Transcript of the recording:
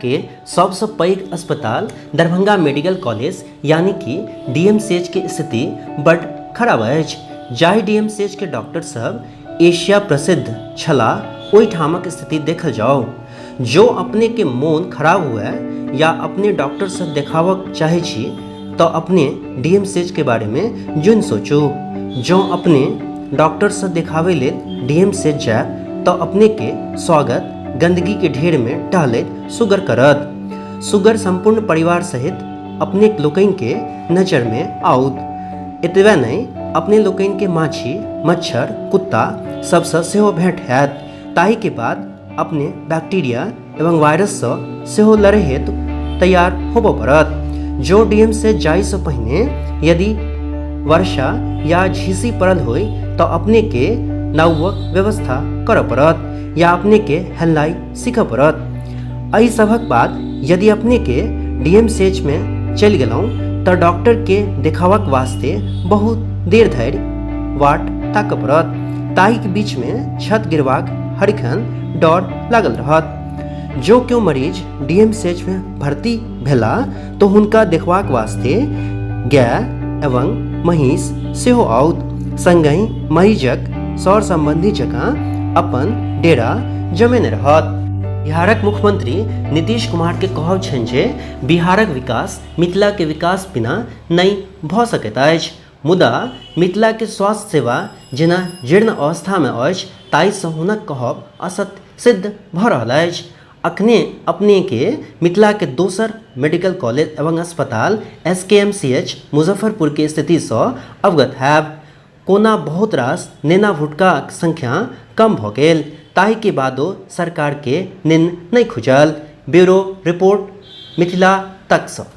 के सबसँ पैघ अस्पताल दरभंगा मेडिकल कॉलेज यानी कि डीएमसीएच के स्थिति बड्ड खराब अछि। जाहि डीएमसीएच के डॉक्टर सब एशिया प्रसिद्ध छलाह ओहिठामक स्थिति देखल जाउ। जँ अपने के मोन खराब हुए या अपने डॉक्टर सँ देखाबऽ चाहै छी तऽ अपने डीएमसीएच के बारे मे जुनि सोचू। जँ अपने डॉक्टर सँ देखाबै लेल डीएमसीएच जायब तऽ अपने के स्वागत गंदगी के ढेर मे टहलैत सुगर करत। सुगर सम्पूर्ण परिवार सहित अपने लोकनि के नजर मे आओत। एतबे नहि अपने लोकनि के माछी, मच्छर, कुत्ता सब सँ सेहो भेंट होयत। ताहि के बाद अपने बैक्टीरिया एवं वायरससँ सेहो लड़ै हेतु तैयार होबऽ पड़त। जँ डीएमसँ जाइसँ पहिने यदि वर्षा या झीसी पड़ल होय तऽ अपनेके नावक व्यवस्था करऽ पड़त या अपनेके हेलनाइ सीखऽ पड़त। एहि सभक बाद यदि अपनेके डीएमसीएचमे चलि गेलहुँ तऽ डॉक्टरके देखाबक वास्ते बहुत देर धरि वाट ताकऽ पड़त। ताहिक बीचमे छत गिरबाक हरिखन डर लागल रहत। जँ केओ मरीज डीएमसीएचमे भर्ती भेला तऽ हुनका देखबाक वास्ते गाय एवं महींस सेहो आओत। संगहि मरीजक सर सम्बन्धी जकाँ अपन डेरा जमेने रहत। बिहारक मुख्यमंत्री नीतीश कुमार के कहब छनि जे बिहारक विकास मिथिला के विकास बिना नहि भऽ सकैत अछि। मुदा मिथिला के स्वास्थ्य सेवा जेना जीर्ण अवस्था मे अछि ताहि सँ हुनक कहब असत्य सिद्ध भऽ रहल अछि। अखने अपने के मिथिला के दोसर मेडिकल कॉलेज एवं अस्पताल एसकेएमसीएच मुजफ्फरपुर के स्थिति सँ अवगत हैब। कोना बहुत रास नेना भुटकाक संख्या कम भऽ गेल ताहि के बादो सरकार के निन्न नहि खुजल। ब्यूरो रिपोर्ट, मिथिला तक सँ।